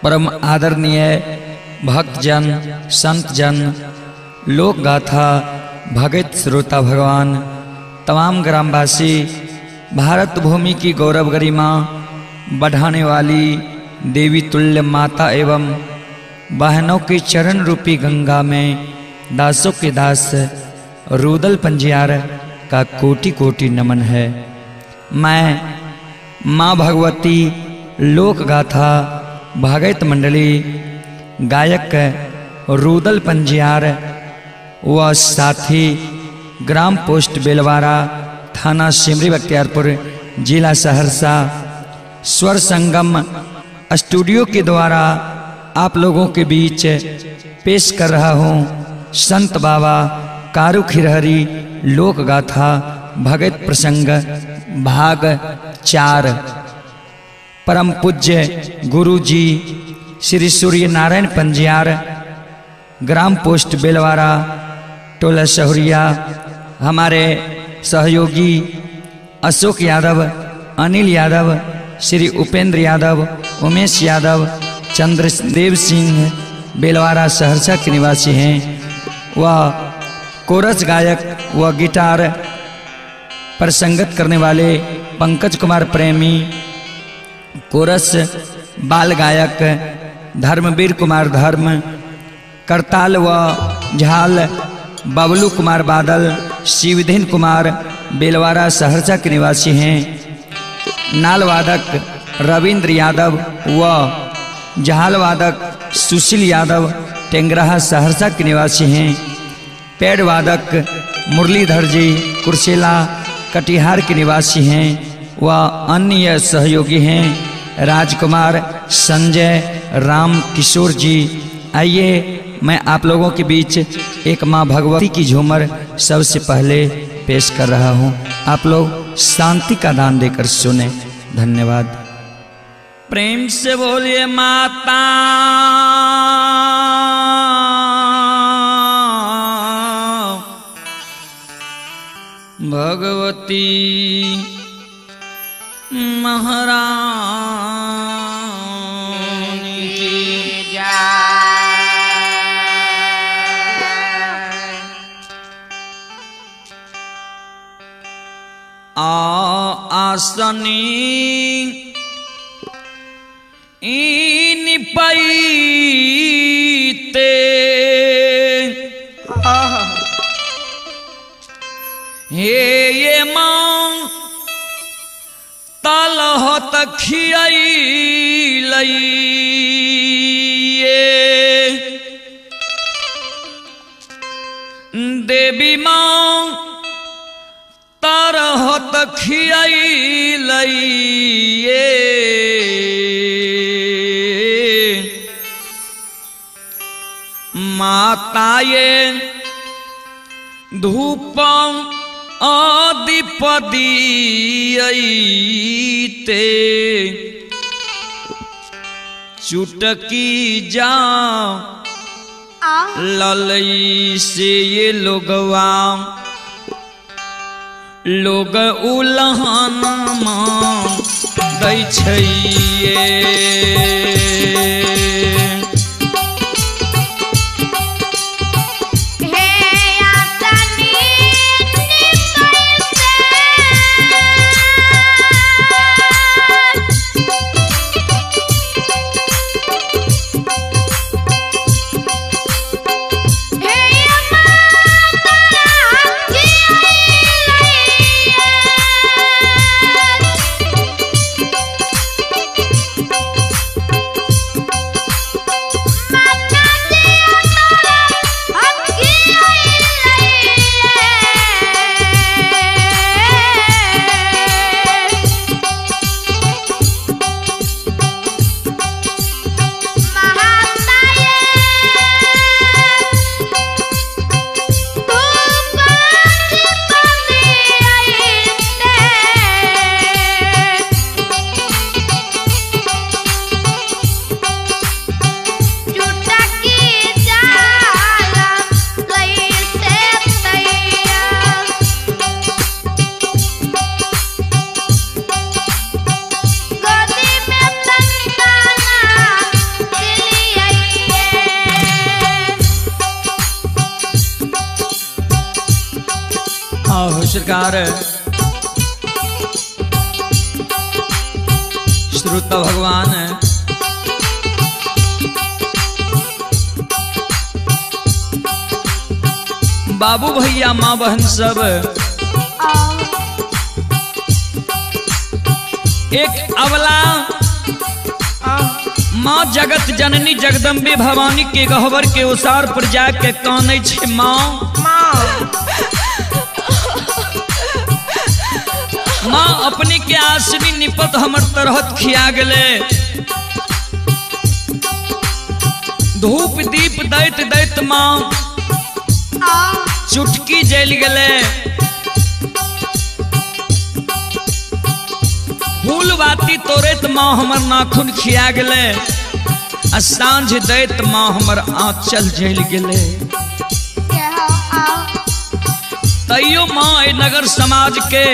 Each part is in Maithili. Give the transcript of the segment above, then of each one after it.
परम आदरणीय भक्तजन, संतजन, लोक गाथा भगत श्रोता भगवान, तमाम ग्रामवासी, भारत भूमि की गौरव गरिमा बढ़ाने वाली देवी तुल्य माता एवं बहनों के चरण रूपी गंगा में दासों के दास रुदल पंजियार का कोटि कोटि नमन है। मैं माँ भगवती लोक गाथा भगत मंडली गायक रुदल पंजियार व साथी ग्राम पोस्ट बेलवारा, थाना सिमरी बख्तियारपुर, जिला सहरसा, स्वर संगम स्टूडियो के द्वारा आप लोगों के बीच पेश कर रहा हूँ संत बाबा कारू खिरहरी लोक गाथा भगत प्रसंग भाग 4। परम पूज्य गुरु जी श्री सूर्य नारायण पंजियार, ग्राम पोस्ट बेलवारा, टोला शहुरिया, हमारे सहयोगी अशोक यादव, अनिल यादव, श्री उपेंद्र यादव, उमेश यादव, चंद्रदेव सिंह बेलवारा सहरसा के निवासी हैं। वह कोरस गायक व गिटार पर संगत करने वाले पंकज कुमार प्रेमी, कोरस बाल गायक धर्मवीर कुमार धर्म, करताल व झाल बबलू कुमार बादल, शिवधीन कुमार बेलवारा सहरसा के निवासी हैं। नालवादक रविंद्र यादव व झालवादक सुशील यादव टेंगराहा सहरसा के निवासी हैं। पेड़वादक मुरलीधर जी कुर्सेला कटिहार के निवासी हैं व अन्य सहयोगी हैं राजकुमार, संजय, राम किशोर जी। आइए मैं आप लोगों के बीच एक माँ भगवती की झूमर सबसे पहले पेश कर रहा हूँ। आप लोग शांति का दान देकर सुने। धन्यवाद। प्रेम से बोलिए माता भगवती महारानी की जय। आसनी इन पैते हे ये मां तलहत खियैलैये देवी मां तरहत खियैलैये माता ये धूपम आदिपदीयते चुटकी जा ललई से ये लोगवा लोग उलहन दै छैये। Yeah. सरकार। श्रोता भगवान बाबू भैया माँ बहन सब एक अवला माँ जगत जननी जगदम्बे भवानी के गहवर के ओसार पर जाके कानै छे माँ। माँ अपने के आसनी निपत हमर तरहत खिया गले। धूप दीप दैत दैत माँ चुटकी जल गले। फूल बाती तोड़ैत माँ हमर नाखून खिया गले आ साँझ दैत माँ हमर आंचल जल गले। तैयो माँ एहि नगर समाज के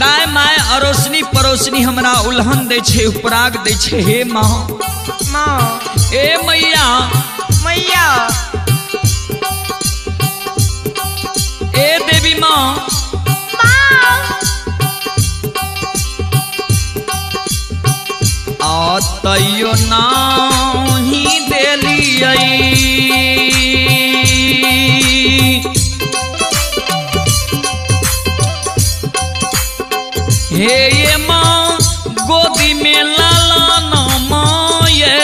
दाय my अरोसनी पड़ोसनी हमरा उल्हन दै छे, उपराग दै छे। हे माँ, ए मैया, मैया, ए देवी माँ, आ तैयो नाही देलियै हे ये माँ गोदी में लाला ना ये।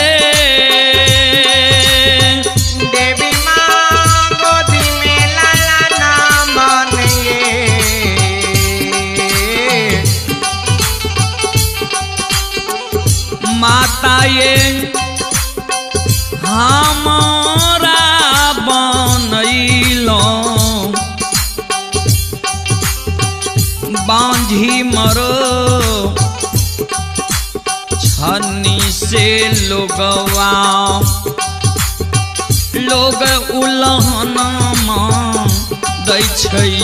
देवी माँ गोदी में लाला नाम ये। माता ये हमारा बनैलो बांझी मरो छन्नी से लोगवा लोग उलहना माँ दै छै।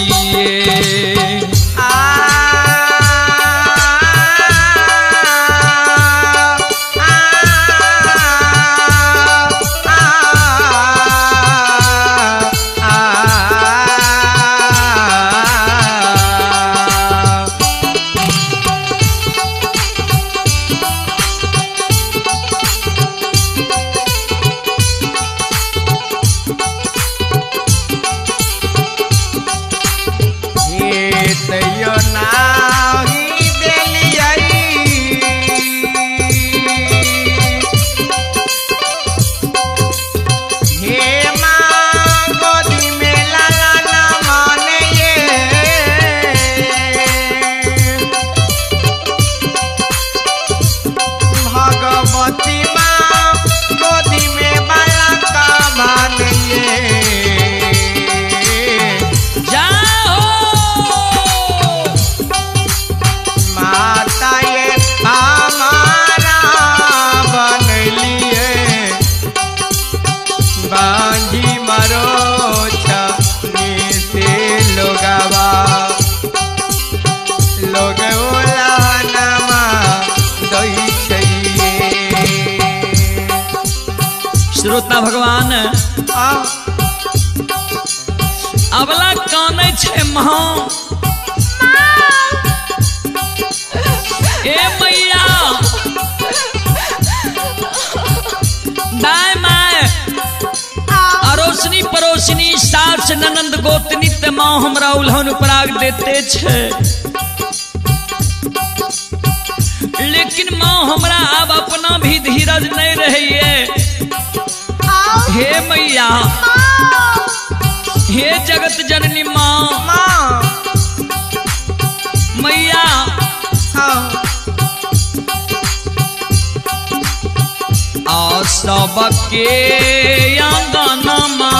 श्रोता भगवान अबला कानै छे माँ, ए मैया, दाय my अरोसनी पड़ोसनी सास ननंद गोतनी ते माँ हमरा उल्हन उपराग देते छे, लेकिन माँ हमरा अब अपना भी धीरज नहीं रहिए। हे मैया, हे जगत जननी माँ, मैया आ सबके अंगनमा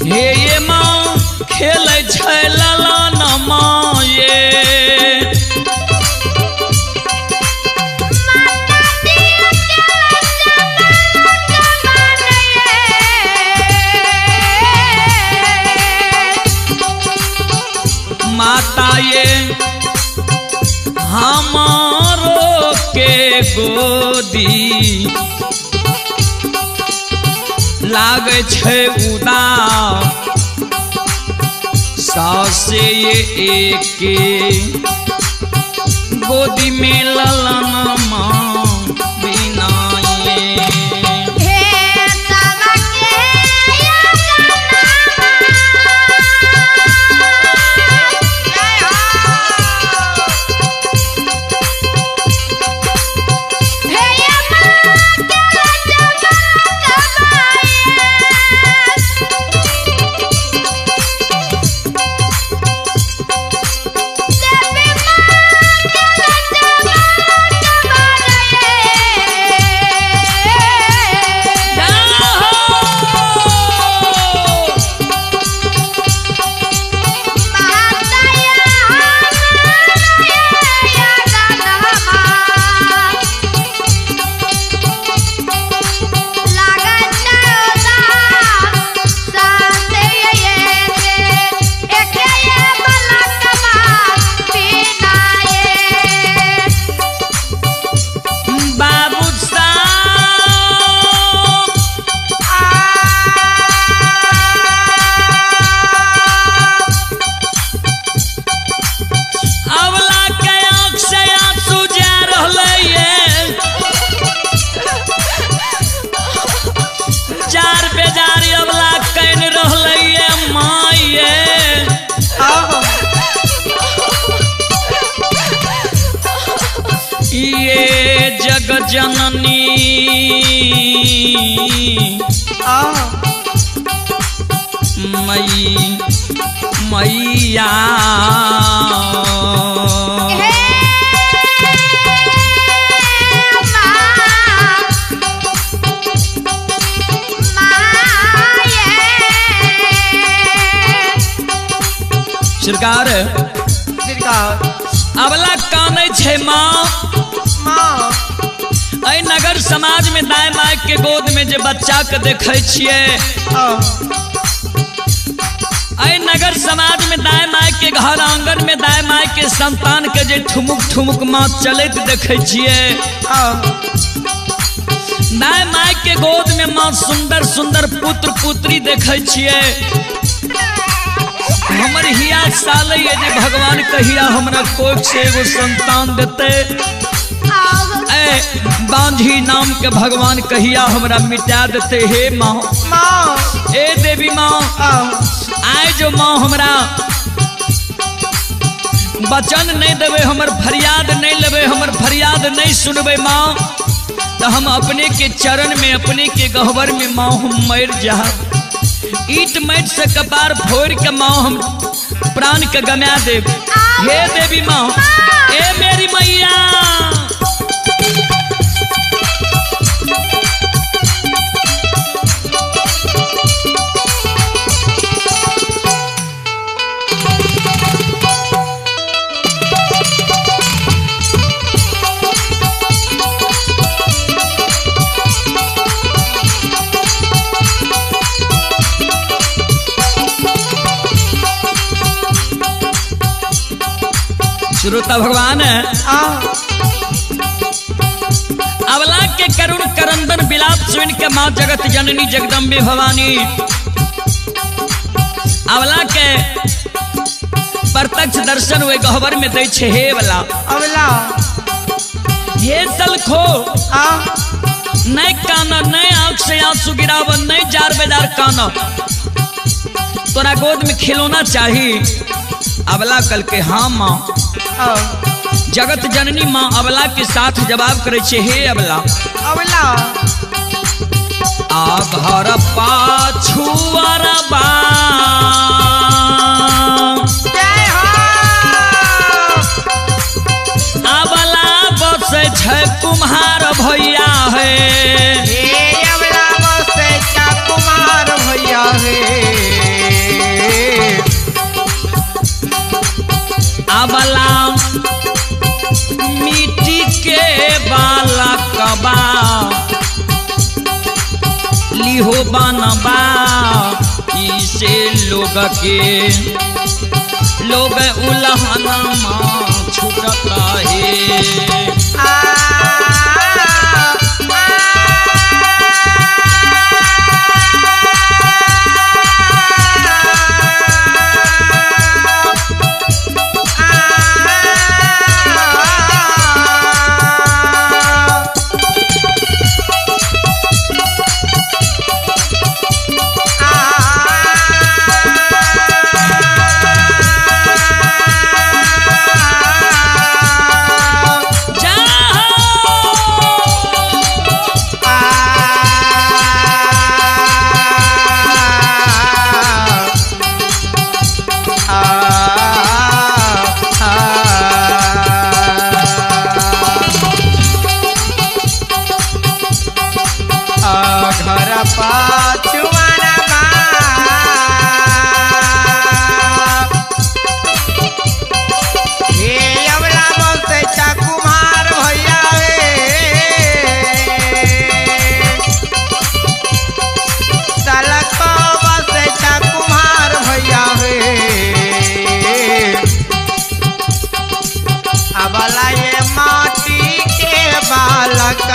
हे ये माँ खेलै छै ललनमा ये। माता ये हमारो के गोदी लागै छै उदास सासे एके गोदी में ललन माँ बिना ये। ये जग जननी मई मैया सरकार अबला कानै छै माँ। एहि नगर समाज में दाय my के गोद में जे बच्चा के देखै छियै, एहि नगर समाज में दाय my के घर आंगन में दाय my के संतान के जे ठुमुक ठुमुक माँ चलैत देखै छियै, दाय my के गोद में माँ सुंदर सुंदर पुत्र पुत्री देखै छियै। हमर हिया साल जे भगवान कहिया हमरा कोख से एगो संतान देते, ए बांझी नाम के भगवान कहिया हमरा मिटा देते। हे माँ, ए देवी माँ, आए जो माँ हमरा वचन नहीं देवे, हमर फरियाद नहीं लेवे, हमर फरियाद नहीं सुनबे माँ, तो हम अपने के चरण में अपने के गहबर में माँ हम मर जा। ईट मैट से कपार फोड़ के माँ हम प्राण के गमा देव। हे देवी माँ, ए मेरी मैया। श्रोता भगवान अवला के करुण करंदन विलाप सुन के माँ जगत जननी जगदम्बे भवानी अवला के प्रत्यक्ष दर्शन हुए गहबर में दै छे। हे वाला अवला, हे सलखो नहीं काना, नहीं आंख से आंसू गिराव, नहीं जार बेजार काना, तोरा गोद में खिलौना चाहिए। अवला कल के हाँ माँ। जगत जननी माँ अबला के साथ जवाब करे छे। हे अबला, अबला आ घर पाछू अरबा अबला बसै छै कुम्हार भैया है। हे अबला बसै छै कुम्हार भैया है। अबला मिट्टी के बालकबा लिहो बनबा, इसे लोग के लोग उलहन माँ छूटता है। आ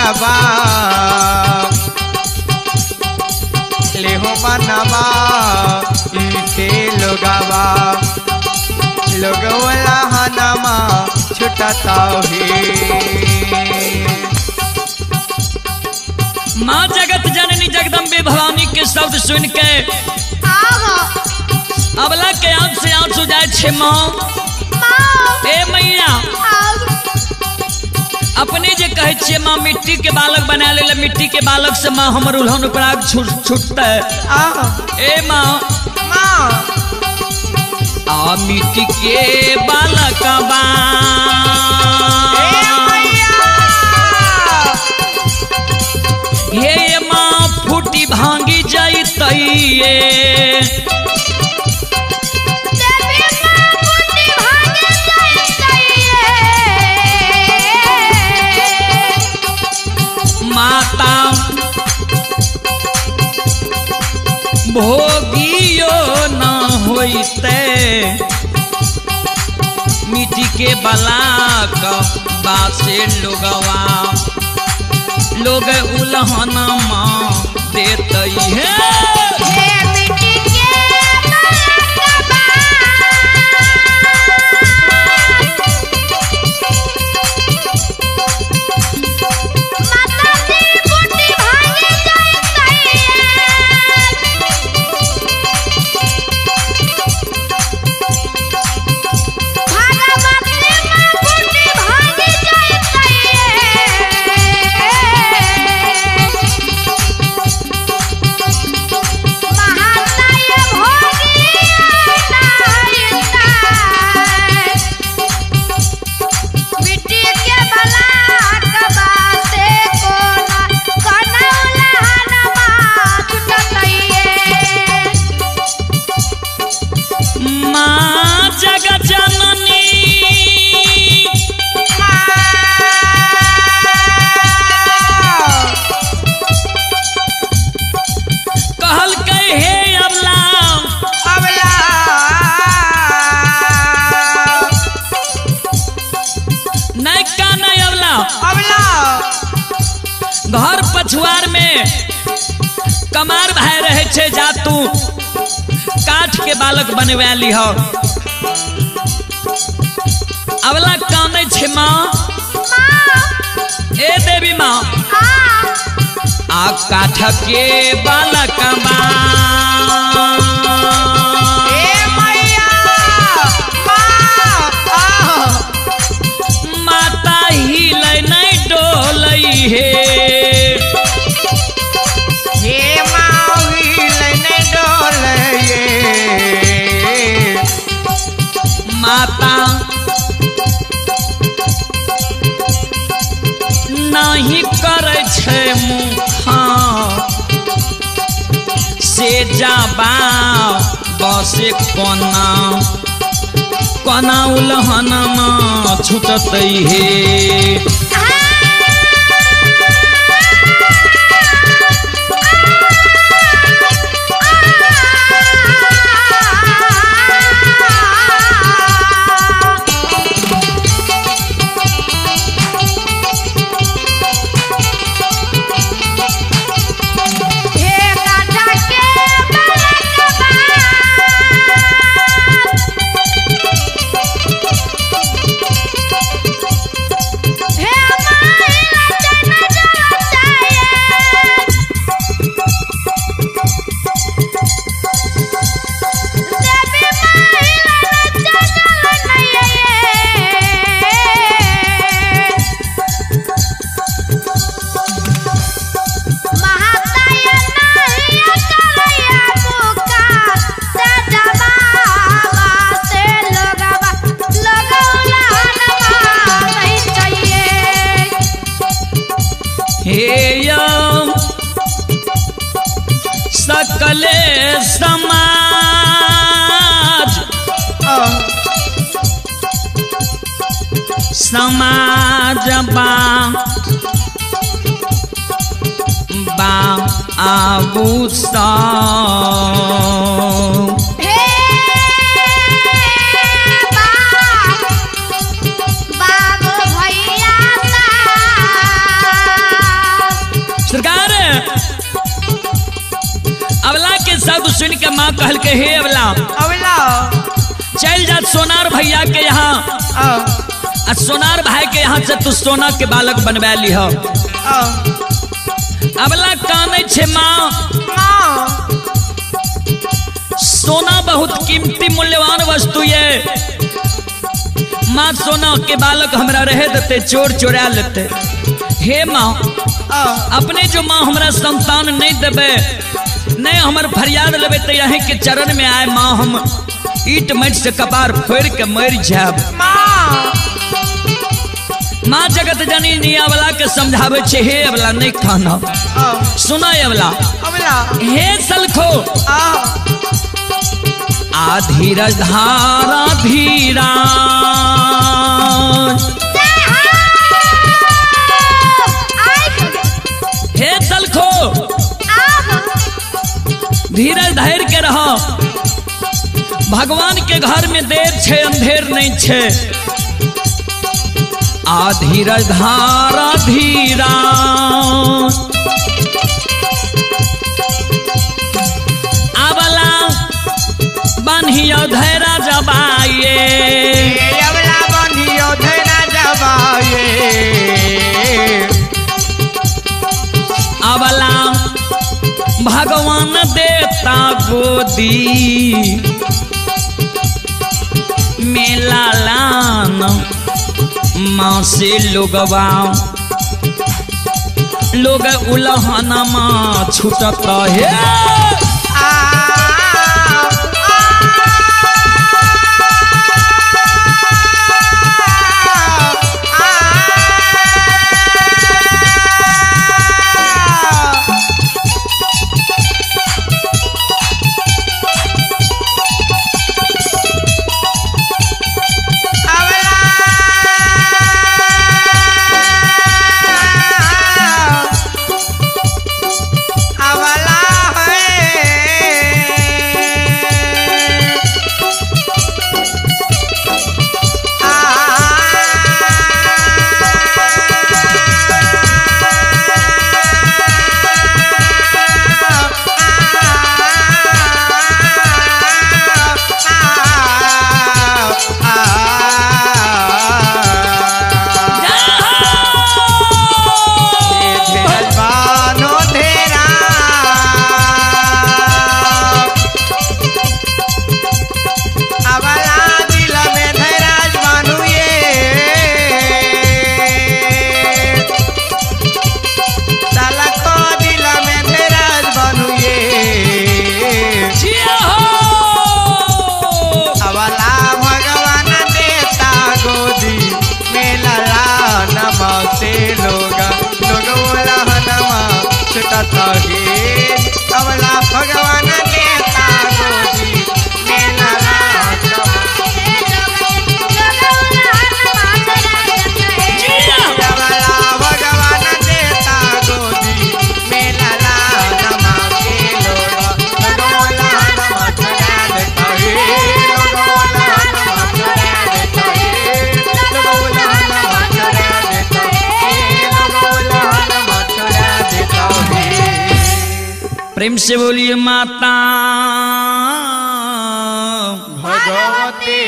लोगवा लेहो मनवा इसे लोगवा लोगवला हनमा छुटता है। माँ जगत जननी जगदम्बे भवानी के शब्द सुन के अबला के आंख से आंसू जाए छे। माँ ए मैया अपने जे कहे छे माँ मिट्टी के बालक बना ले, मिट्टी के बालक से माँ हमर उल्हन उपराग छूटता है। ए माँ आ मिट्टी के बालक बा ये माँ फूटी भांगी जैतइये माता भोगियो न होइते मिट्टी के बलाक बासे लोगवा लोग उलहन माँ देतई है। घर पछुआर में कमार भाई रहे छे, जा तू काठ के बालक बनवा ली हो। अबला काने छे माँ ए देवी माँ आ काठ के बालक बा माता हिले नहीं डोलई हे माता नहीं करे छे मुखा से जाबा बसे कोना कोना उलहनमा छूटतई हे। सकले समाज समाज बा बा आबू सा हे अवला अवला चल जा सोनार भैया के यहाँ आ सोनार भाई के यहाँ से तू सोना के बालक बनवा लिह। अबला कानै छे माँ, सोना बहुत कीमती मूल्यवान वस्तु ये माँ, सोना के बालक हमरा रहे देते चोर चोरा लेते। हे माँ अपने जो माँ हमरा संतान नहीं देबे नहीं हमर फरियाद लेबे तो यहीं के चरण में आए माँ हम ईट मट से कपार फोड़ के मर जाब। माँ जगत जननी अवला के समझावे छे हे अवला नहीं खाना सुना अवला हे सलखो आ धीरज धारा धीरा हे सलखो धीरज धैर्य के रहो, भगवान के घर में देर छे अंधेर नहीं छे। आ धीरज धारा धीरा अबला बन्हियो धैरा जबाए अबला बन्हियो धैरा जबाए अबला भगवान देता गोदी मेला लान माँ से लोगवा लोग उलहना माँ छूटत है। भगवान देता गोदी मेला भगवान देता गोदी मेला प्रेम से बोलिए माता भगवती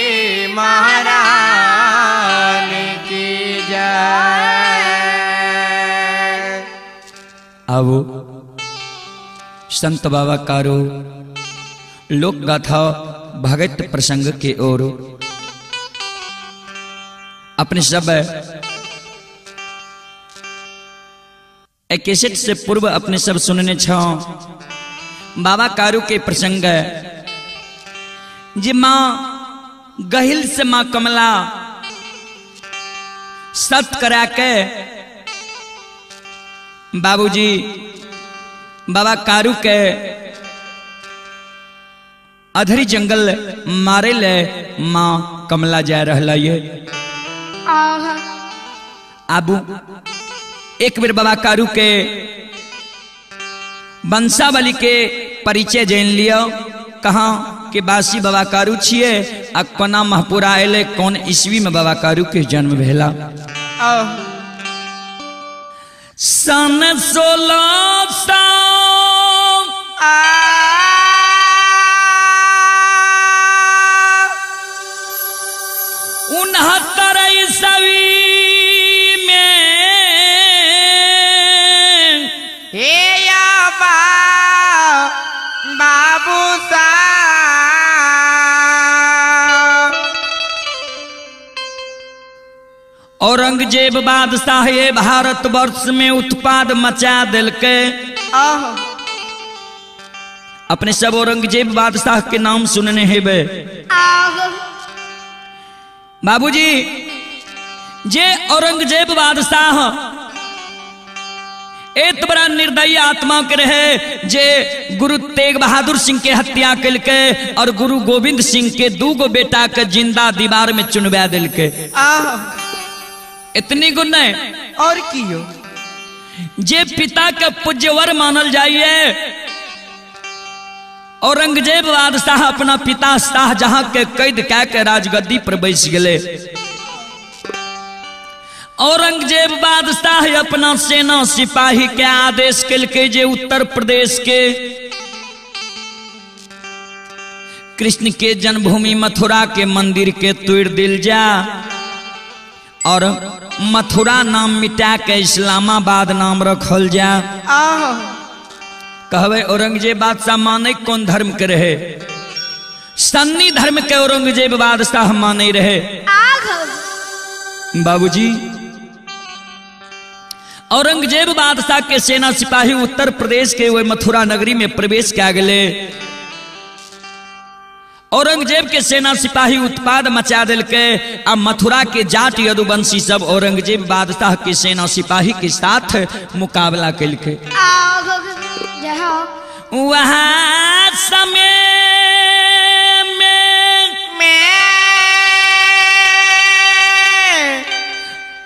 महारानी की जय। अब संत बाबा कारो लोक गाथा भगत प्रसंग के ओर अपने सब कैसेट से पूर्व अपने सब सुनने छो बाबा कारू के प्रसंग जे माँ गहिल से माँ कमला सत करा के बाबूजी बाबा कारू के अधरी जंगल मारे ले माँ कमला जा रहा ये। आबू एक बेर बाबा कारू के वंशावली के परिचय जान लियो, कहाँ के बासी बाबा कारू छिए आ कोना महपुरा अले कौन ईस्वी में बाबा कारू के जन्म भेला। सन 1600 69 ईस्वी में हे या बाबू साहब औरंगजेब बादशाह ये भारतवर्ष में उत्पाद मचा दिलके। अपने सब औरंगजेब बादशाह के नाम सुनने हेबे। बाबूजी जे औरंगजेब बादशाह एत बड़ा निर्दयी आत्मा के रहे जे गुरु तेग बहादुर सिंह के हत्या कलके और गुरु गोविंद सिंह के दूगो बेटा के जिंदा दीवार में चुनवा दिलके। इतनी गुण नहीं और कियो जे पिता के पूज्यवर मानल जाइए। औरंगजेब बादशाह अपना पिता शाहजहां के कैद कै के राजगद्दी पर बैस गए। औरंगजेब बादशाह अपना सेना सिपाही के आदेश कलके जे उत्तर प्रदेश के कृष्ण के जन्मभूमि मथुरा के मंदिर के तोड़ दिल जा और मथुरा नाम मिटा के इस्लामाबाद नाम रखल जा। कहवे औरंगजेब बादशाह माने कौन धर्म के रहे? सन्नी धर्म के औरंगजेब बादशाह माने रहे। बाबूजी औरंगजेब बादशाह के सेना सिपाही उत्तर प्रदेश के वह मथुरा नगरी में प्रवेश किया गए। औरंगजेब के सेना सिपाही उत्पाद मचा दिलके आ मथुरा के जाट यदुवंशी सब औरंगजेब बादशाह के सेना सिपाही के साथ मुकाबला कलके। वहां समय में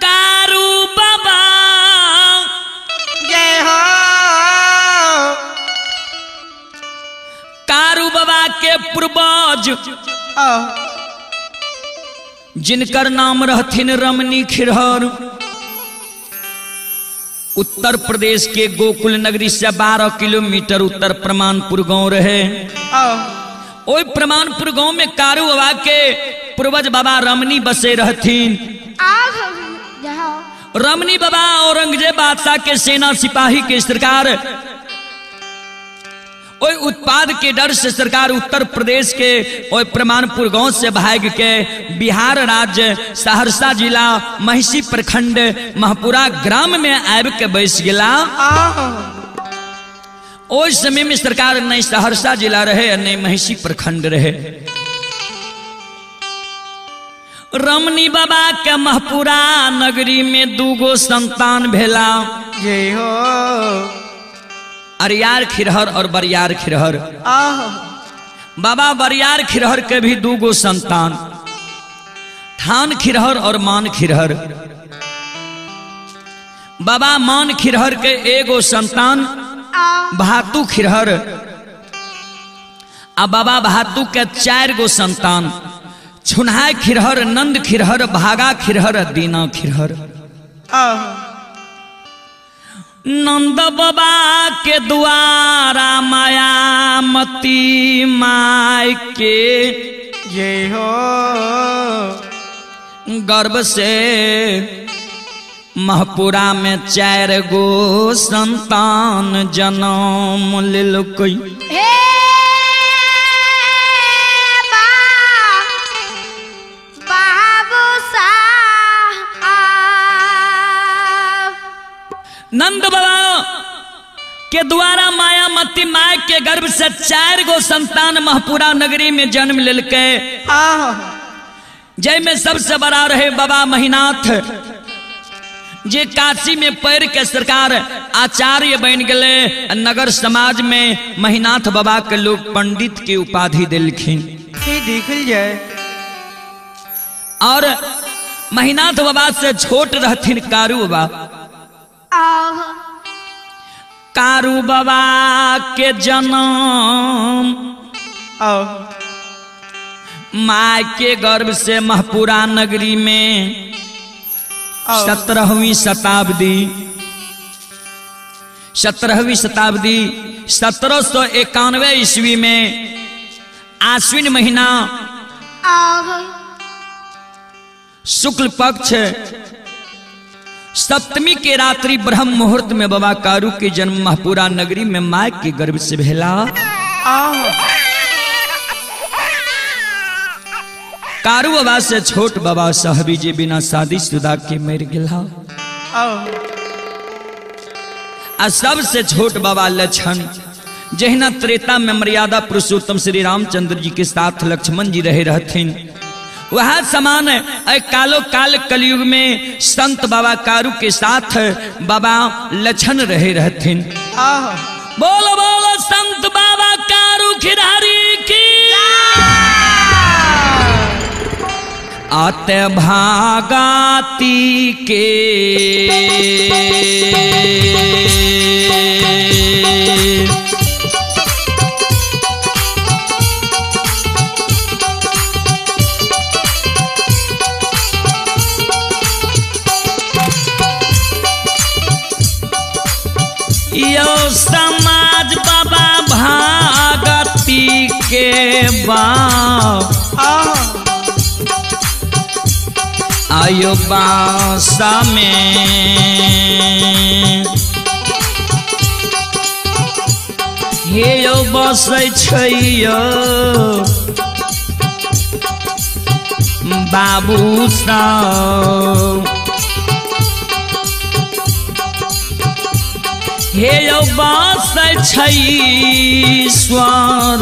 कारू बाबा जय हो कारू बाबा के पूर्वज जिनकर नाम रहथिन रमनी खिरहर उत्तर प्रदेश के गोकुल नगरी से 12 किलोमीटर उत्तर प्रमाणपुर गांव रहे। ओई प्रमाणपुर गांव में कारू बाबा के पूर्वज बाबा रमनी बसे रहथिन। रमनी बाबा औरंगजेब बादशाह के सेना सिपाही के सरकार ओई उत्पाद के डर से सरकार उत्तर प्रदेश के ओई प्रमाणपुर गांव से भाग के बिहार राज्य सहरसा जिला महिषी प्रखंड महपुरा ग्राम में आबि के बैस गेला। ओई समय में सरकार नहीं सहरसा जिला रहे नहीं महिषी प्रखंड रहे। रमनी बाबा के महपुरा नगरी में दूगो संतान भेला। जय हो अरियार खिरहर और बरियार खिरहर। बाबा बरियार खिरहर के भी दूगो संतान थान खिरहर और मान खिरहर। बाबा मान खिरहर के एगो संतान भातु खिरहर आ बाबा भातु के 4 गो संतान छुनहाय खिरहर, नंद खिरहर, भागा खिरहर, दीना खिरहर। नंद बाबा के द्वारा मायामती my के जय हो गर्भ से महपुरा में 4 गो संतान जन्म लेलकै। नंद बाबा के द्वारा मायामती my के गर्भ से 4 गो संतान महपुरा नगरी में जन्म लेलकै। जय में सबसे बड़ा रहे बाबा महिनाथ जे काशी में पैर के सरकार आचार्य बन गए। नगर समाज में महिनाथ बाबा के लोग पंडित की उपाधि दिलखिन। और महिनाथ बाबा से छोट रहथिन कारू बाबा। कारू बाबा के जन्म my के गर्भ से महपुरा नगरी में 17वीं शताब्दी 17वीं शताब्दी 1791 ईस्वी में आश्विन महीना शुक्ल पक्ष सप्तमी के रात्रि ब्रह्म मुहूर्त में बाबा कारू के जन्म महपुरा नगरी में माय के गर्भ से भेला। कारू बाबा से छोट बाबा साहबी जी बिना शादी शुदा के मर गया। आ सबसे छोट बाबा लक्षण जहिना त्रेता में मर्यादा पुरुषोत्तम श्री रामचंद्र जी के साथ लक्ष्मण जी रहे रहथिन, वह समान कालो काल कलयुग में संत बाबा कारू के साथ बाबा लक्षण रहे रहथिन। बोलो बोलो संत बाबा कारू खिलारी की। आते भागाती के यो समाज बाबा भागती के बाप आयो बासा में हे यो बसै छै यो बाबू सब हे यो बसै छै स्वर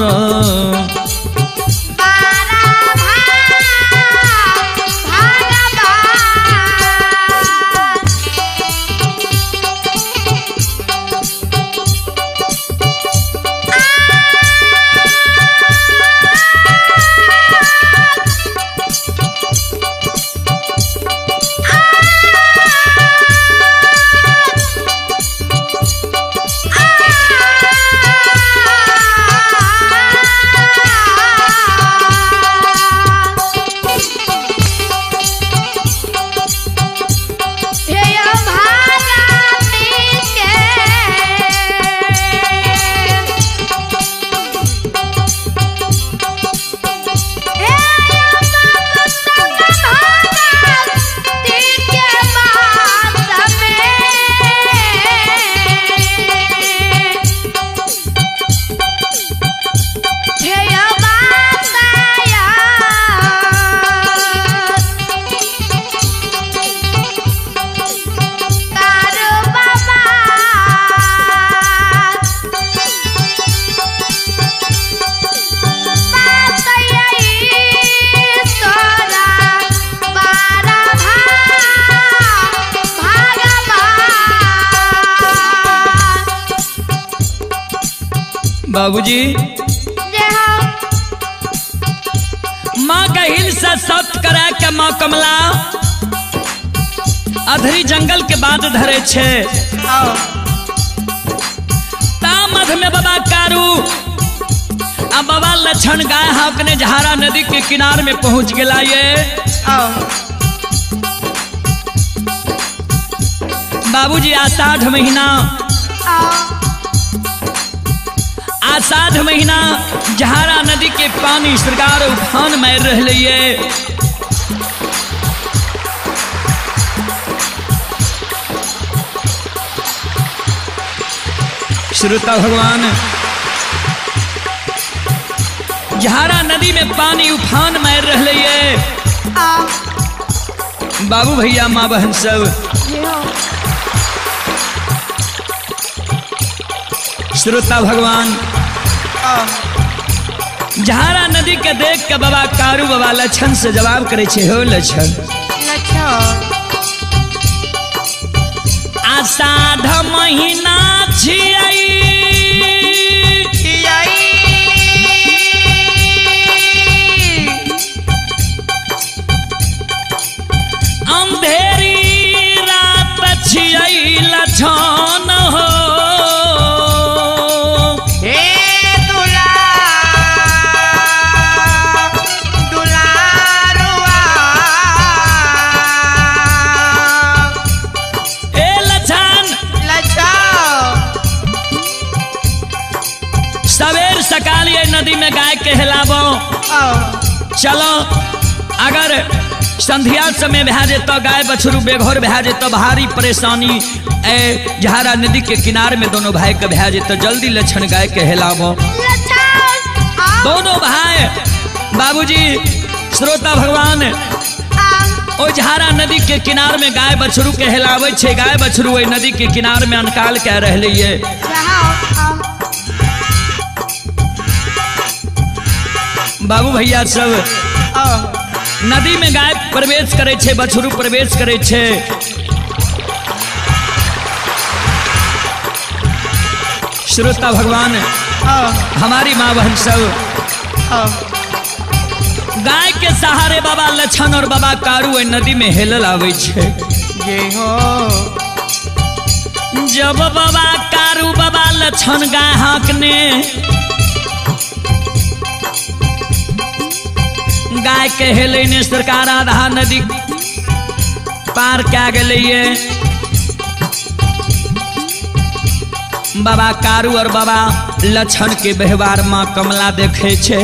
बाबूजी माँ का हिल से सत करा के माँ कमला अधरी जंगल के बाद धरे छे। ता मध में बाबा कारू आ बाबा लक्षण गाय हाकने झारा नदी के किनार में पहुंच गया। ये बाबूजी आषाढ़ महीना, आषाढ़ महीना झारा नदी के पानी सरकार उफान मार रहे। श्रोता भगवान झारा नदी में पानी उफान मार रहे। बाबू भैया माँ बहन सब श्रोता भगवान झारा नदी के देख के बाबा कारू बाबा लक्षण से जवाब करे छे, हो लक्षण आषाढ़ महीना छियै अंधेरी रात छियै लक्षण हो सकाल ये नदी में गाय के हिलाबो। चलो अगर संध्या समय भए जेतऽ, गाय बछरू बेघर भए जेतऽ, भारी परेशानी। ए झारा नदी के किनार में दोनों भाई के भए जेतऽ, जल्दी लक्षण गाय के हेलाबो। दोनों भाई बाबूजी श्रोता भगवान ओ झारा नदी के किनार में गाय बछरू के हेलाबै छै। गाय बछरू ओहि नदी के किनार में अनकाल कए रहलै ये। बाबू भैया सब नदी में गाय प्रवेश करे छै, बछरू प्रवेश करे छै। श्रोता भगवान हमारी माँ बहन सब गाय के सहारे बाबा लक्षण और बाबा कारू नदी में हेलल आवे छै। जब बाबा कारू बाबा लक्षण गाय हाँकने गाय के हेलने सरकार आधा नदी पार क्या गए। बाबा कारू और बाबा लक्षण के व्यवहार माँ कमला देखे छे।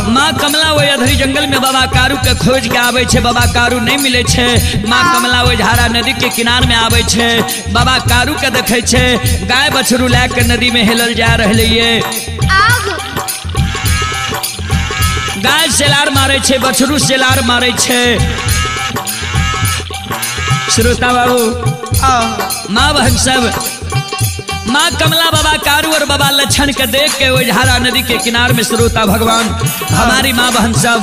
माँ कमला वही अधरी जंगल में बाबा कारू के खोज के आवे छे, बाबा कारू नहीं मिले छे। माँ कमला वही झारा नदी के किनार में आवे छे, बाबा कारू के देखे छे गाय बछरू ला के नदी में हेलल जा रहे ये। गाय सेलार मारे छे, बछरू सेलार मारे छे। श्रोता बाबू माँ बहन सब माँ कमला बाबा कारू और बाबा लक्षण के देख के वो झारा नदी के किनार में श्रोता भगवान हमारी माँ बहन सब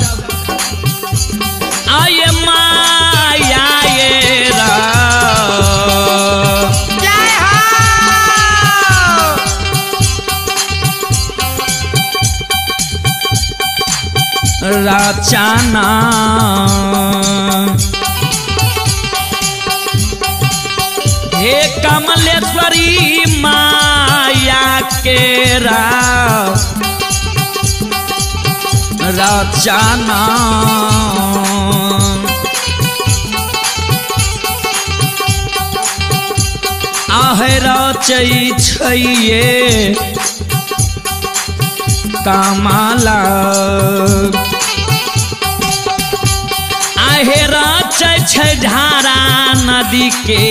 आये माया ये जय हो। राचाना हे कमलेश्वरी माया के राचाना आहे रचै छैये कमला आहे रचै छै झारा नदी के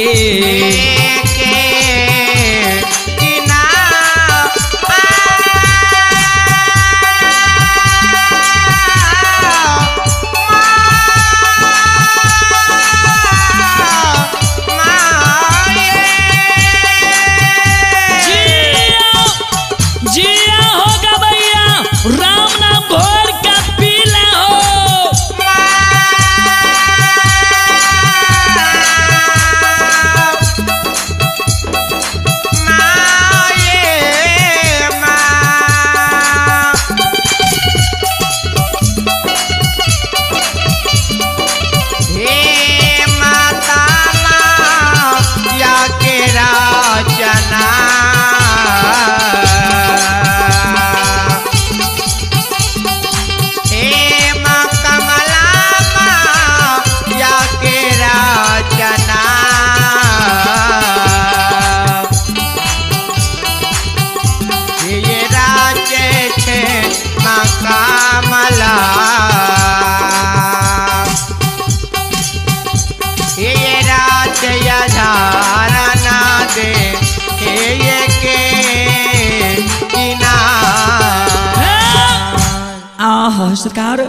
सरकार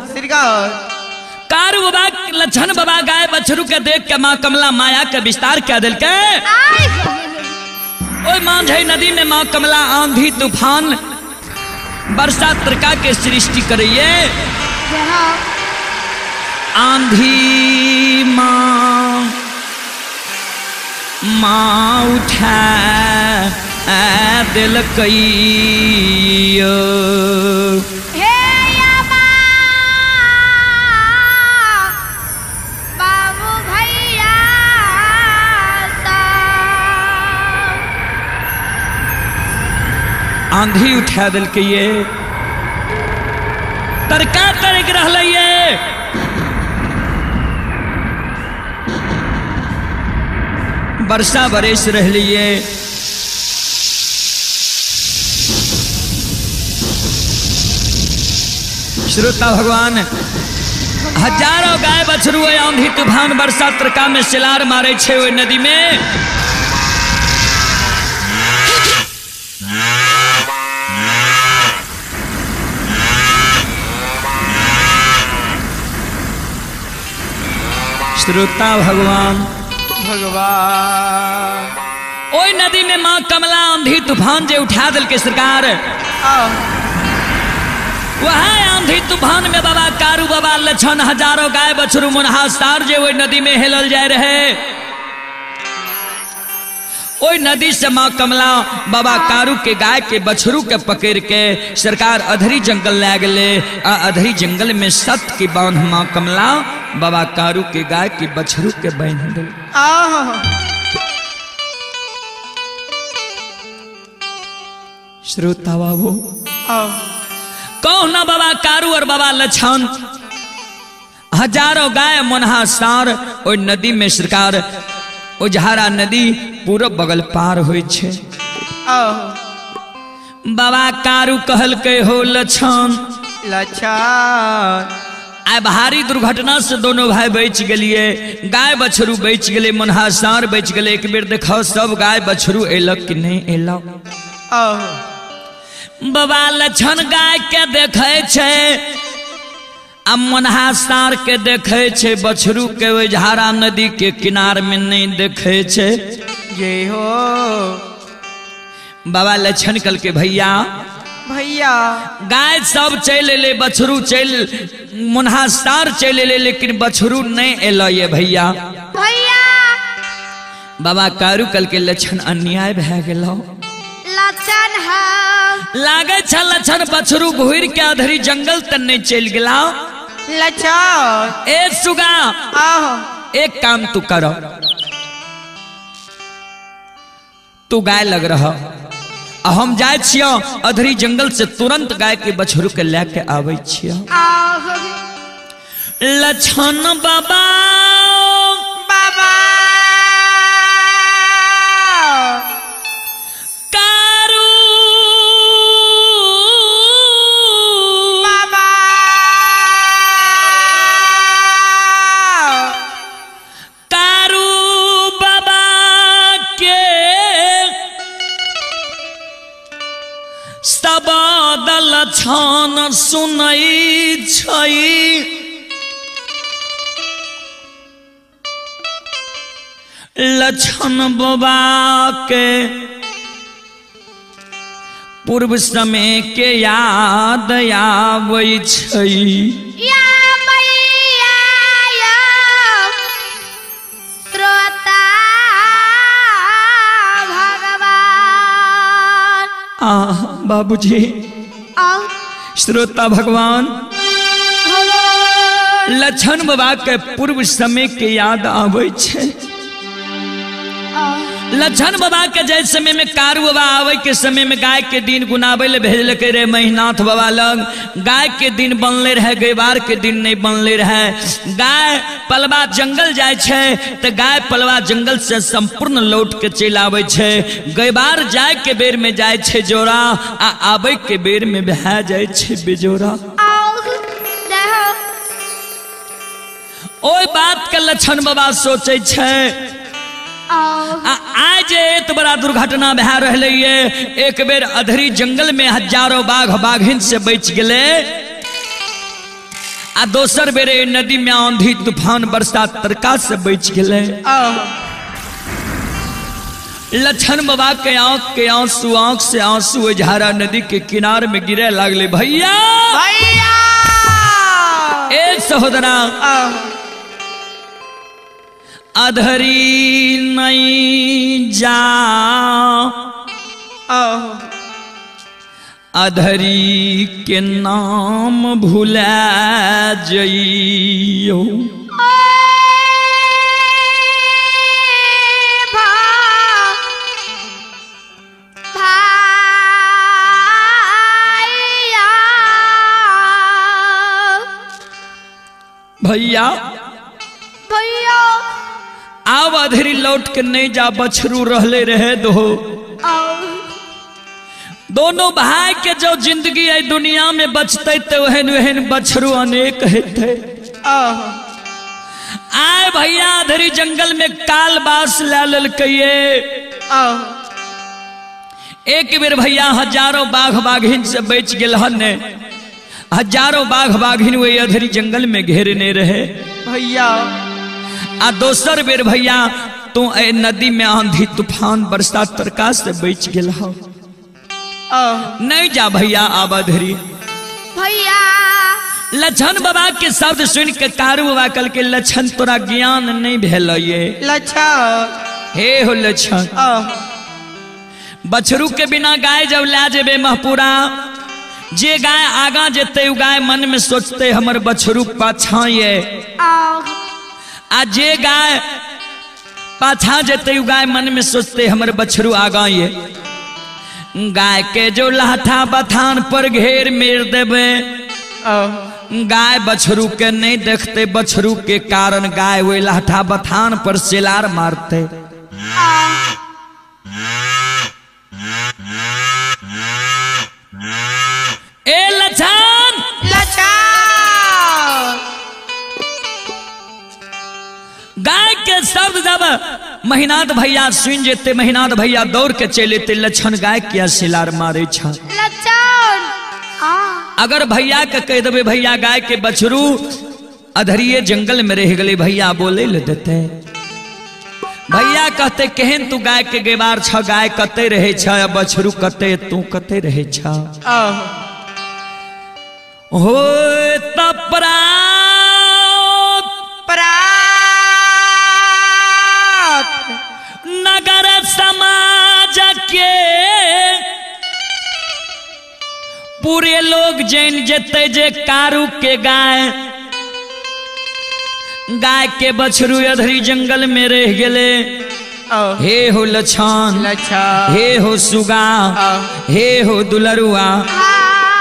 कारू बाबा लक्षण बाबा गाय बछरू के देख के माँ कमला माया के विस्तार क्या दिल के ओए मांझे नदी में माँ कमला आंधी तूफान बरसात तरका के सृष्टि करिए। आंधी माँ माँ उठा दिल कई आंधी उठा दिल के ये तरका तरक रहल ये। वर्षा बरस रहलिए श्रोता भगवान हजारों गाय बछरू आंधी तूफान बरसात तरका में सिलार मारे छे ओहि नदी में। श्रोता भगवान भगवान ओहि नदी में मां कमला आंधी तूफान जे उठा दिल के सरकार, वह आंधी तूफान में बाबा कारू बाबा लछन हजारों गाय बछरू मुनहा सार जे ओहि नदी में हेलल जाए रहे। ओहि नदी से मां कमला बाबा कारू के गाय के बछरू के पकड़ के सरकार अधरी जंगल ले गए। आ अधरी जंगल में सत की बांध मां कमला बाबा कारू के गाय के बछरू के बांध दिल। श्रोता बाबू कौन बाबा कारू और बाबा लछन हजारों गाय मुनहा सार ओहि नदी में सरकार उजहारा नदी पूरब बगल पार होइ छे। बाबा कारू कहल के हो लछन लछन आइ भारी दुर्घटना से दोनों भाई बच गलिए, गाय बछरू बच गए, मुनहा सार बच गए। एक बेर देखो सब गाय बछरू एलक कि नहीं एलक। बाबा लछन गाय के देखे छे आ मुनहा सार के देखे छे, बछरू के उजहारा नदी के किनार में नहीं देखे छे। जय हो। बाबा लछन कल के भैया भैया गाय सब चल एले, बछरू चल मुनहा सार चल एले, लेकिन बछरू नहीं एल ये भैया। भैया बाबा कारू कल के लछन अन्याय भए गेलो। लछन लागे छ लछन बछरू घुर के अधरी जंगल तक नहीं चल गेला। लछन ए सुगा एक काम तू करो, तू गाय लग रहा हम जाए छियो अधरी जंगल से तुरंत गाय के बछरू के लेके आवे छियो। लछन बाबा बाबा कारू बाबा कारू बाबा के सबद लछन सुनई छई, लछन बाबा के पूर्व समय के याद आबै छई। या मैया या श्रोता भगवान। आ बाबूजी श्रोता भगवान लछन बाबा के पूर्व समय के याद आबै छे। लछन बाबा के जय समय में कारू बाबा आवे के समय में गाय के दिन गुनाबे ले भेजलकै रे महिनाथ बाबा लग। गाय के दिन बनले रहे, गैवार के दिन नहीं बनले रहे। गाय पलवा जंगल जाय छे तो गाय पलवा जंगल से संपूर्ण लौट के चलि आबै छे। गैवार जाय के बेर में जाय छे जोड़ा आ आबै के बेर में भए जाय छे बेजोड़ा। ओहि बात के लछन बाबा सोचै छे आज एत बड़ा दुर्घटना भए रहलै ये। एक बेर अधरी जंगल में हजारों बाघ बाघिन से बच गए आ दोसर बेर नदी में आंधी तूफान बरसात तरका से बच गए। लछन बाबा के आंख के आंसू आंख से आंसू झारा नदी के किनार में गिरे लागले। भैया भैया ए सहोदरा अधरी नहीं जा अधरी के नाम भुला जइयो। भैया भैया आब अधरी लौट के नहीं जा, बछरू रहले रहे दो। दोनों भाई के जो जिंदगी है दुनिया में बचते तो वहन वहन बछरू अनेक हेते। आए भैया धरी जंगल में काल बास ला ललकइये। एक बेर भैया हजारों बाघ बाघिन से बच गेल हन, हजारों बाघ बाघिन वे अधरी जंगल में घेरने रहे भैया। आ दोसर बेर भैया तू ए नदी में आंधी तूफान बरसात तरका से बच गेल हो। नहीं जा भैया आब धरी भैया। लछन बाबा के शब्द सुन के कारू बाबा कल के लछन तोरा ज्ञान नहीं भेल ये लछन। हे हो लछन, बछरू के बिना गाय जब ला जेबे महपुरा, जे गाय आगा जेते उ गाय मन में सोचते हमर बछरू पाछा ये, आ जे गाय पाछा जेते उ गाय मन में सोचते हमर बछरू आगा ये। गाय के जो लाठा बथान पर घेर मेर देबे, गाय बछरू के नहीं देखते, बछरू के कारण गाय वे लाठा बथान पर सेलार मारते। ए लछन, लछन गाय के शब्द जब महिनाथ भैया सुन जेते, महिनाथ भैया दौड़ के चले ते लछन गाय किया सिलार मारे छ। अगर भैया के कह देबे भैया गाय के बछरू अधरिये जंगल में रह गए, भैया बोले ले देते। भैया कहते केहन तू गाय के गेबार छ, गाय कते रहे छ, बछरू कते, तू कते रहे छ। हो तपरा नगर समाज के पूरे लोग जैन जेते जे कारू के गाय, गाय के बछरू अधरी जंगल में रह गेले। हे हो लछन, हे हो सुगा, हे हो दुलरुआ,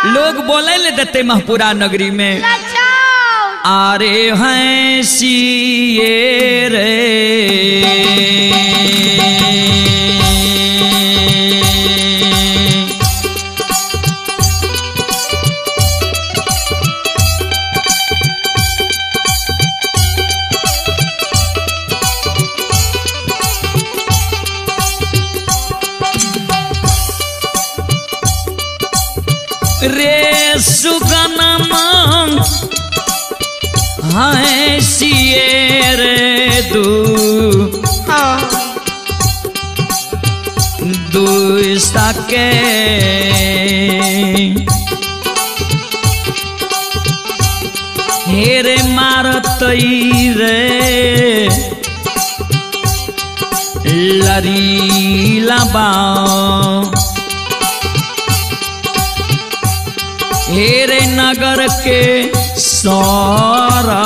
लोग बोले ले देते महपुरा नगरी में। आरे हैं सिए रे रे सुगना मांग हैं सिए रे दू दू सके हेरे मारत रे लरी लबा हेरे नगर के सौरा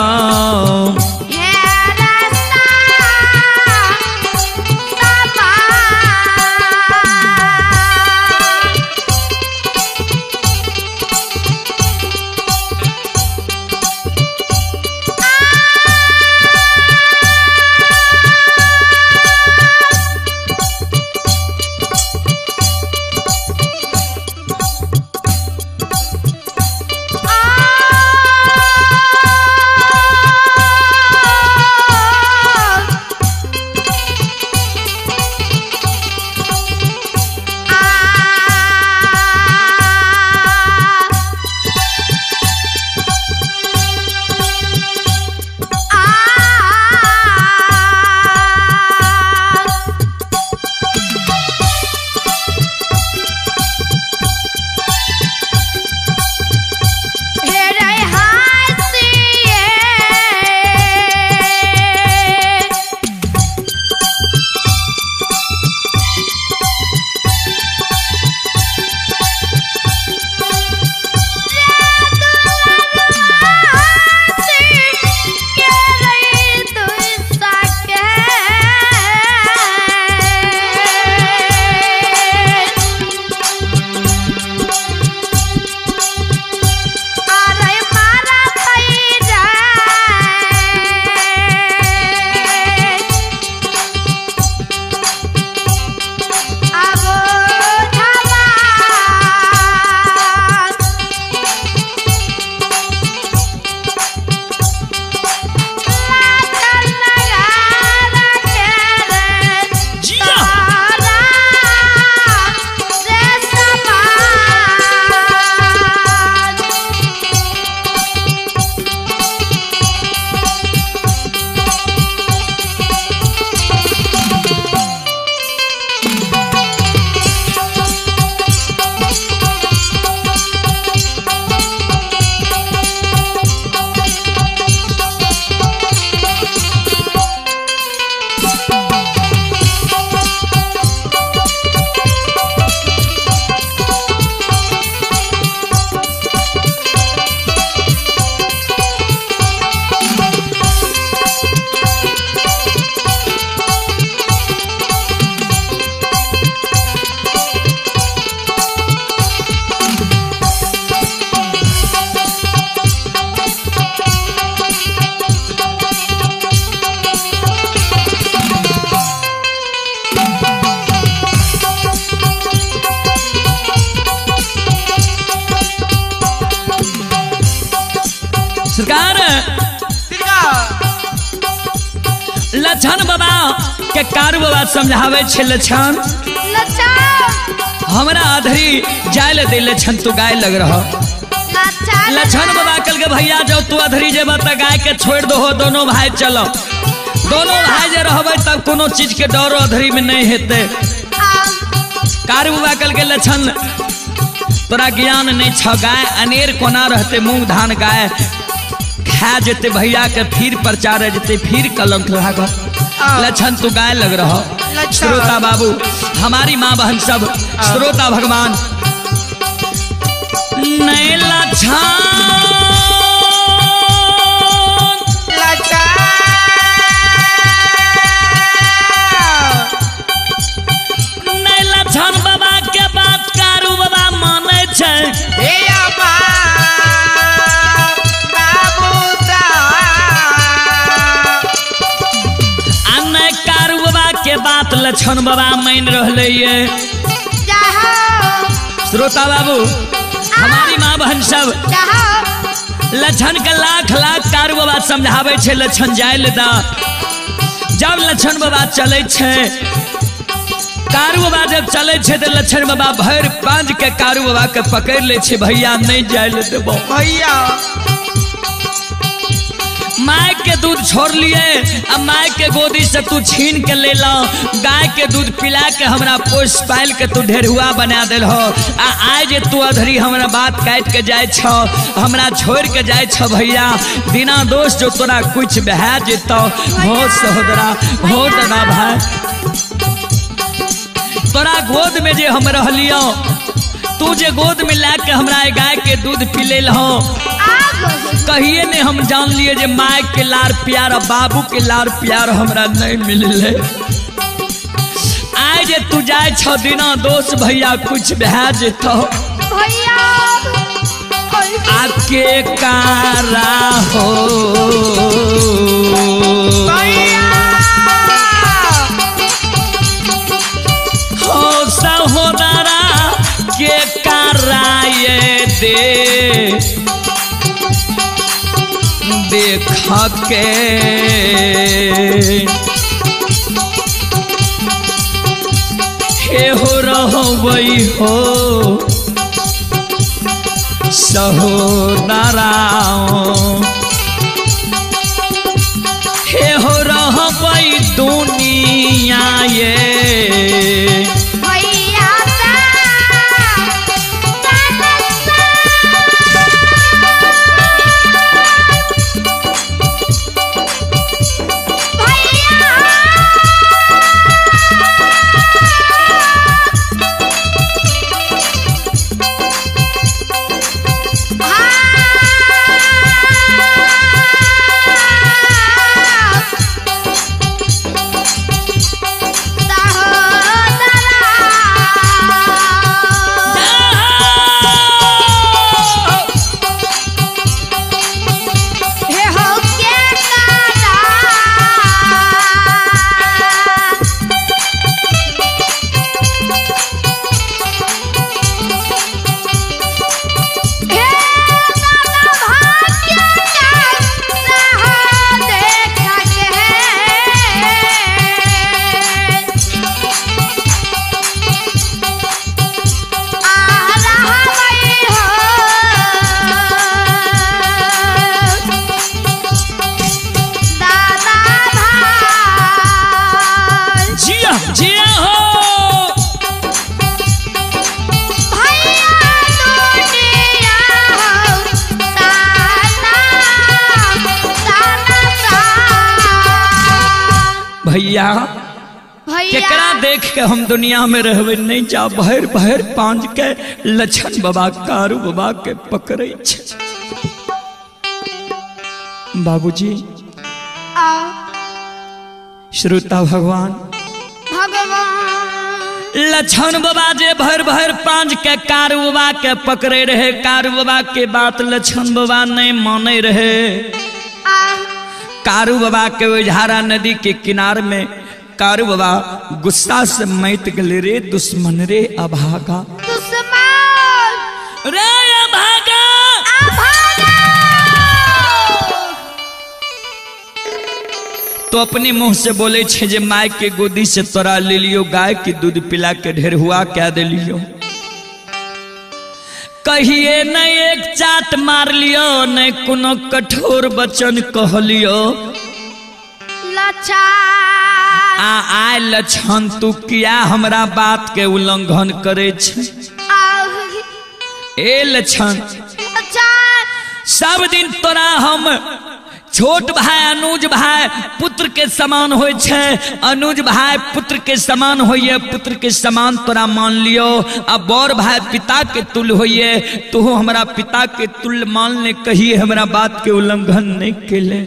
सरकार लछन बाबा के कारू बाबा समझावे छे लछन हमरा आधरी जाय ले दे लछन तू गाय लग रहा। लछन बाबा कल के भैया जाओ तू अधरी जेबा त गाय के छोड़ दो, दोनों भाई चलो, दोनों भाई जे रहबे तब कोनो चीज के डर अधरी में नहीं हेते। कारू बाबा कल के लछन तोरा ज्ञान नहीं छ, गाय अनेर कोना रहते, मूंग धान गाय खा जेते भैया के फिर प्रचार जेते फिर कलंक लागत। लछन तू गाय लग रहा। श्रोता बाबू हमारी माँ बहन सब श्रोता भगवान नहीं लछन नहीं लछन बाबा के बात कारू बाबा माने छे। के बात लछन बाबा मान रहे ये। श्रोता बाबू हमारी माँ बहन सब लछन के लाख लाख कारू बाबा समझावे छे लछन जाय ले दा। जब लछन बाबा चले छे कारू बाबा जब चले छे तो लछन बाबा भर पांज के कारू बाबा के पकड़ ले छे, भैया नहीं जाय ले देबो भैया। माय के दूध छोड़ लिए अब माय के गोदी से तू छीन के ले लो, गाय के दूध पिला के हमरा पोस पाल के तू ढेरुआ बना दिल हो। आ आए जे तू अधरी हमरा बात काट के जाए छो, हमरा छोड़ के जाए छो भैया बिना दोष जो तोरा कुछ बहा जेतो। हो सहोदरा हो दादा भाई तोरा गोद में जे हम रहलियो, तू जे गोद में ला के हमरा गाय के दूध पिले हो, कहिए ने हम जान लिए जे माय के लार प्यार और बाबू के लार प्यार हमरा नहीं मिलले। आए जे तू जाए छो दिना दोष भैया कुछ भै जेतो भैया आके कारा हो भैया हो सहोदरा के कारा ये दे देख के हे हो रहो वही हो सहोदरा हे हो रहो वही दुनिया ये भैया केकरा देख के हम दुनिया में रहबे नहीं जा भर भर पांच के लछन बाबा कारू बाबा के पकड़े छे। बाबूजी श्रोता भगवान लछन बाबा जे भर भर पांच के कारू बाबा के पकड़े रहे, कारू बाबा के बात लछन बाबा नहीं माने रहे। कारू बाबा के ओझारा नदी के किनार में कारू बाबा गुस्सा से मैत गले, रे दुश्मन रे अभागा, दुश्मन रे अभागा, अभागा। तो अपने मुंह से बोले छे जे my के गोदी से तोरा ले लियो, गाय के दूध पिला के ढेर हुआ क्या दे लियो, कहिए न एक चाट मार लियो, न कोनो कठोर वचन कह लियो। आ आय लछन तू किया हमरा बात के उल्लंघन करे छे? ए लछन सब दिन तोरा हम छोट भाई अनुज भाई पुत्र के समान होय छे, अनुज भाई पुत्र के समान होइए, पुत्र के समान तोरा मान लियो। अब बड़ भाई पिता के तुल्य होइए, तू हमरा पिता के तुल्य मान ले, कहिए हमरा बात के उल्लंघन नहीं केले।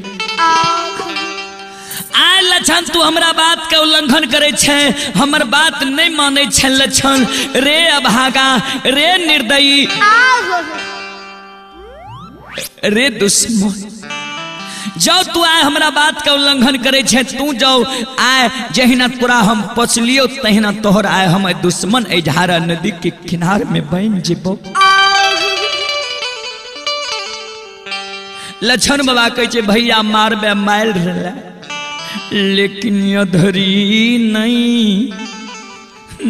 आय लछन तू हमरा बात के उल्लंघन करे छे, हमर बात नहीं माने छे लछन, रे अभागा रे निर्दयी रे दुश्मन, जाओ तू आय हमरा बात के उल्लंघन करे छे, तू जाओ आय जहिना तोरा हम पचलियो तहिना तोहर आय हम दुश्मन झारा नदी के किनार में बन जेबो। लछन बाबा कहे छे भैया मारबे मार रहे, लेकिन अधरी नहीं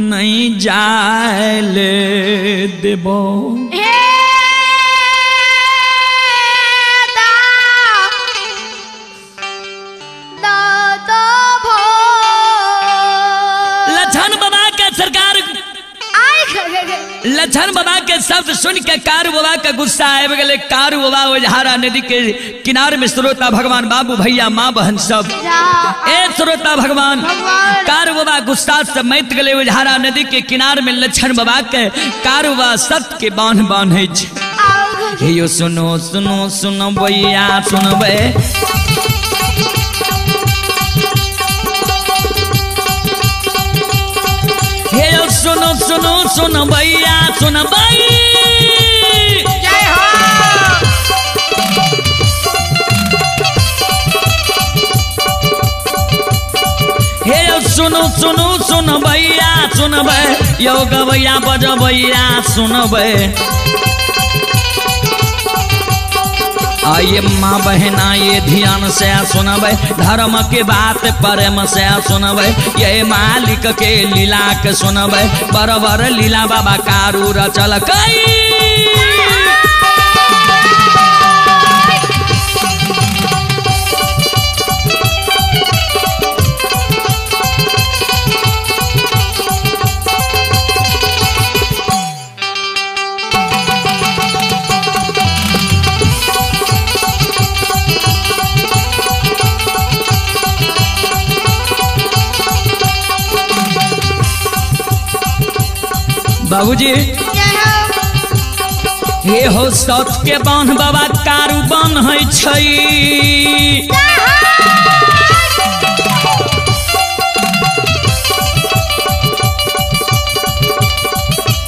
नहीं जाए ले देबो। लछन बाबा के सरकार लछन बाबा के शब्द सुन के कारू बाबा के गुस्सा आबि गेलै। कारू बाबा ओझारा नदी के किनार में श्रोता भगवान बाबू भैया माँ बहन सब, ए श्रोता भगवान कारू बाबा गुस्सा से मैत गेलै ओझारा नदी के किनार में लछन बाबा के कारू बाबा सत के बांध बांधै छै। हे यो सुनो सुनो सुनो भैया सुनबै, सुनो सुनो सुनो भैया सुनो भाई, जय हो। हे सुनो सुनो सुनो भैया सुनबै, यो गवैया बजबैया सुनबै। आइए माँ बहना ये ध्यान से सुनबै, धर्म के बात प्रेम से सुनबै, ये मालिक के लीला के सुनबै, बरबर लीला बाबा कारू रचल कई। बाबूजी हे हो सत के बांध बाबा कारू बान्है छै,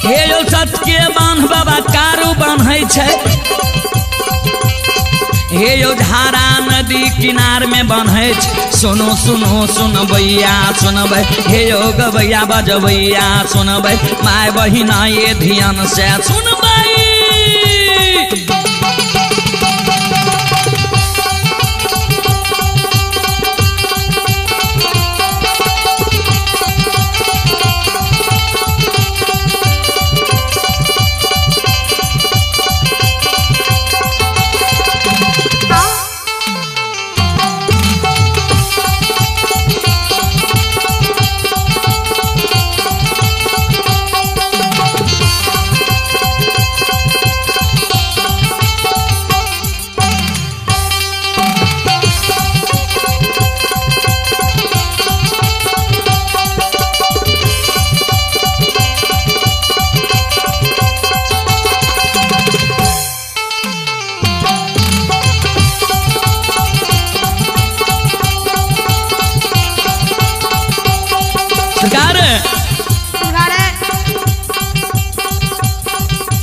हे हो सत के बांध बाबा कारू बान्है छै, हे यो झारा नदी किनार में बान्है छै। सुनो सुनो सुनबैया सुनबै, हे यो गवैया बजबैया सुनबै, my बहिना ये ध्यान से सुनबै।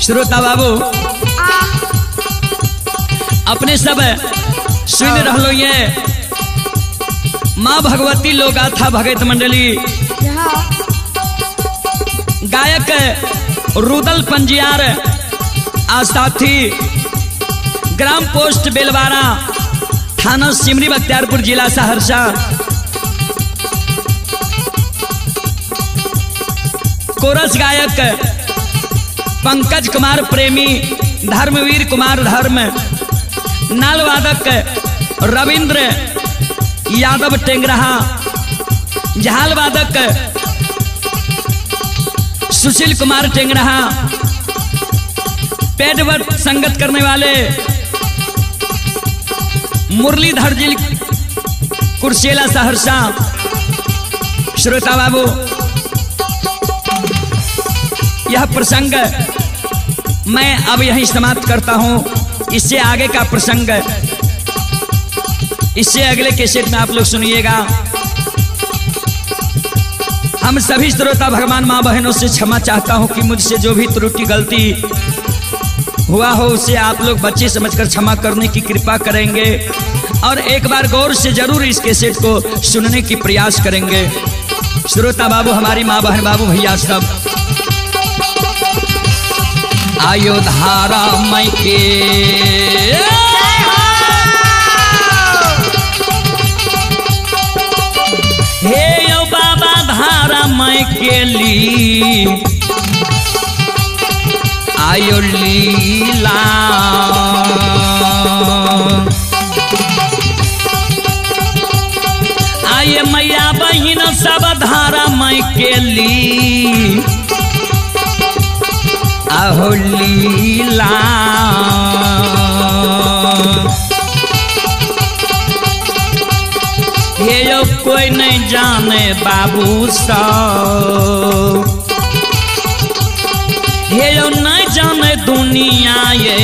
श्रोता बाबू अपने सब सुन रहो ये माँ भगवती लोगाथा भगत मंडली, गायक रुदल पंजियार आ साथी, ग्राम पोस्ट बेलवारा, थाना सिमरी बख्तियारपुर, जिला सहरसा। कोरस गायक पंकज कुमार प्रेमी, धर्मवीर कुमार धर्म, नालवादक रविंद्र यादव टेंगराहा, झालवादक सुशील कुमार टेंगराहा, पेडवर संगत करने वाले मुरलीधर जी कुर्सेला सहरसा। श्रोता बाबू यह प्रसंग मैं अब यहीं समाप्त करता हूं। इससे आगे का प्रसंग इससे अगले कैसेट में आप लोग सुनिएगा। हम सभी श्रोता भगवान माँ बहनों से क्षमा चाहता हूं कि मुझसे जो भी त्रुटि गलती हुआ हो उसे आप लोग बच्चे समझकर क्षमा करने की कृपा करेंगे और एक बार गौर से जरूर इस कैसेट को सुनने की प्रयास करेंगे। श्रोता बाबू, हमारी माँ बहन बाबू भैया सब, आयो धारा मई के हे यो बाबा धारा मई के ली आयो लीला। आये मैया बहिन सब धारा मई के ली आहो लीला। हे यो कोई नहीं जाने बाबू सा, हे यो नहीं जाने दुनिया ये,